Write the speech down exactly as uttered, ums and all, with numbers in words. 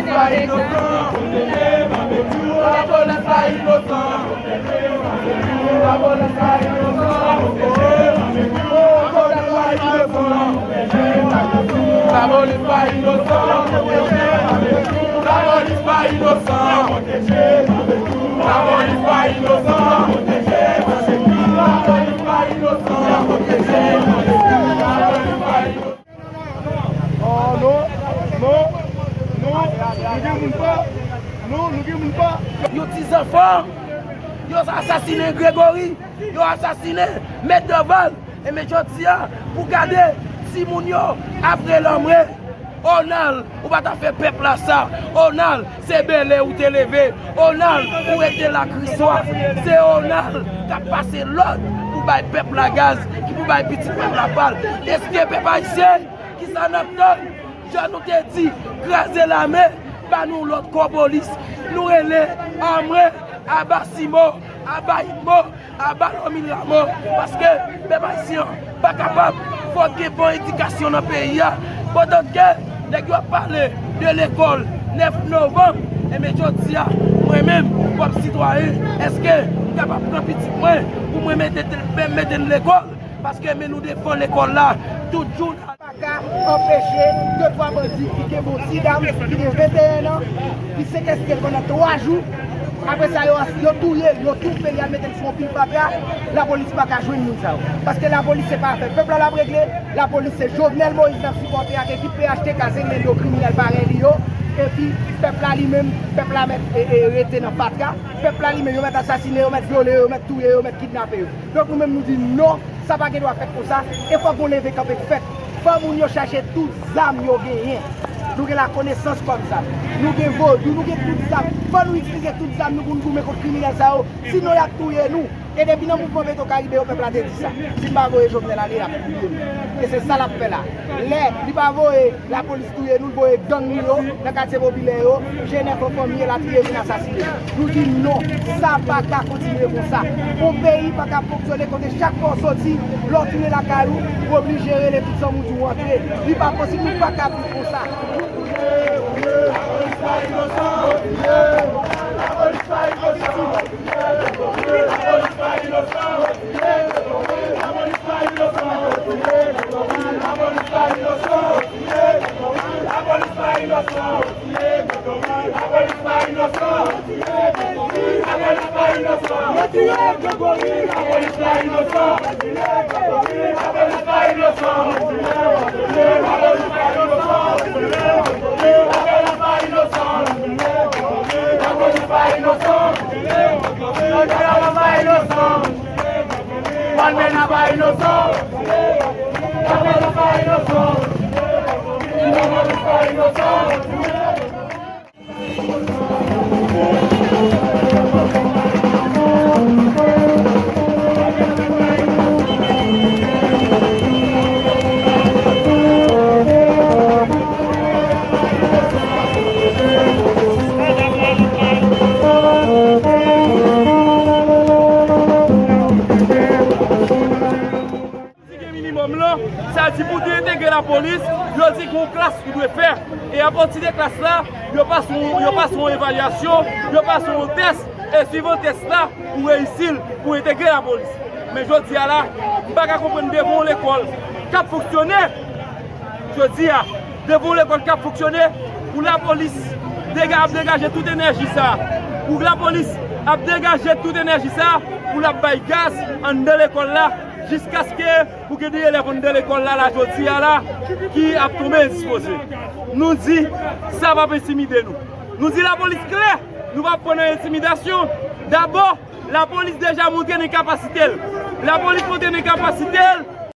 Lapolis pa inosan. Lapolis pa inosan. Lapolis pa inosan. Lapolis pa inosan. Lapolis pa inosan. Lapolis pa inosan. Oh, non, non, non, nou gen moun pa, non, nou gen moun pa. Yon ti zanfan, yo asasinen Gregory, yo asasinen Mèt Dorval. Ebyen jodi a, pou gade timoun yo ap rele anmwe. Onal, ou pa ta fè pèp la sa. Onal, se bèlè ou te leve. Onal, ou rete la kriswa. Se Onal k ap pase lòd pou bay pèp la gaz, ki pou bay pitit pèp la pal. Èske pèp ayisyen, kisa n ap tann? Jan nou te di, kraze lame, ba nou lòt kò polis. Nou rele anmwe, aba Simo, aba Itmo, aba Lòmil Ramo, paske pèp ayisyen an pa kapab, fòk gen bon edikasyon nan peyi a. Pandan ke nèg yo ap pale de lekòl nèf novanm, ebyen jodi a, mwen menm, kòm sitwayen, èske m kapab pran pitit mwen pou mwen mete, mete l lekòl? Paske men nou defann lekòl la tout jou. Pa ka anpeche de twa bandi ki gen bon ti dam, ki gen venteyen an, ki sekestre l pandan twa jou. Apre sa, yo, yo touye l, yo toufe l, y al mete l sou yon pil fatra. Lapolis pa ka jwenn moun sa yo. Paske lapolis se pa afè pèp la l ap regle. Lapolis se Jovenel Moïse l ap sipòte ak ekip P H T K, se nèg yo kriminèl parèy li yo. Epi pèp la li menm, pèp la mèt, e, e, rete nan fatra. Pèp la li menm, yo mèt asasine, yo mèt vyole, yo mèt touye, yo mèt kidnape yo. Donk nou menm nou di non. Sa pa gen dwa fèt konsa, e fòk yon leve kanpe fèt. Fò moun yo chache tout zam yo genyen. Nou gen lakonesans kòm zam. Nou gen vodou, nou gen tout zam. Fò nou itilize tout zam nou pou nou goumen kont kriminèl sa yo. Sinon, y ap touye nou. E depi nan mouvman Petro Caribe yo, pèp la te di sa. Si n pa voye Jovenel ale, y ap touye nou. E se sa l ap fè la. Lè li pa voye lapolis touye nou, l voye gang li yo nan katye popilè yo, G nèf an fanmi elatriye vin asasine nou. Nou di non, sa pa ka kontinye konsa. Yon peyi pa ka fonksyone kote chak fwa w soti, lè w tounen lakay ou, ou oblije rele tout zanmi w di w antre. Li pa posib, nou pa ka viv konsa. Di gen minimòm lan, sa di pou te entegre lapolis, yo di gen yon klas ou dwe fè. E apati de klas la, yo pase yon, yo pase yon evalyasyon, yo pase yon tès, e swivan tès la, ou reyisi l, ou entegre lapolis. Men jodi a la, m pa ka konprann devan yon lekòl k ap fonksyone, jodi a, devan yon lekòl k ap fonksyone, pou lapolis dega-, ap degaje tout enèji sa, pou lapolis ap degaje tout enèji sa, pou l ap bay gaz anndan lekòl la, jiskaske pou gen de elèv anndan lekòl la, la, jodi a la, ki ap tonbe endispoze. Nou di, sa p ap entimide nou. Nou di lapolis klè, nou p ap pran nan entimidasyon. Dabò, lapolis deja montre nan kapasite l. Lapolis montre nan kapasite l,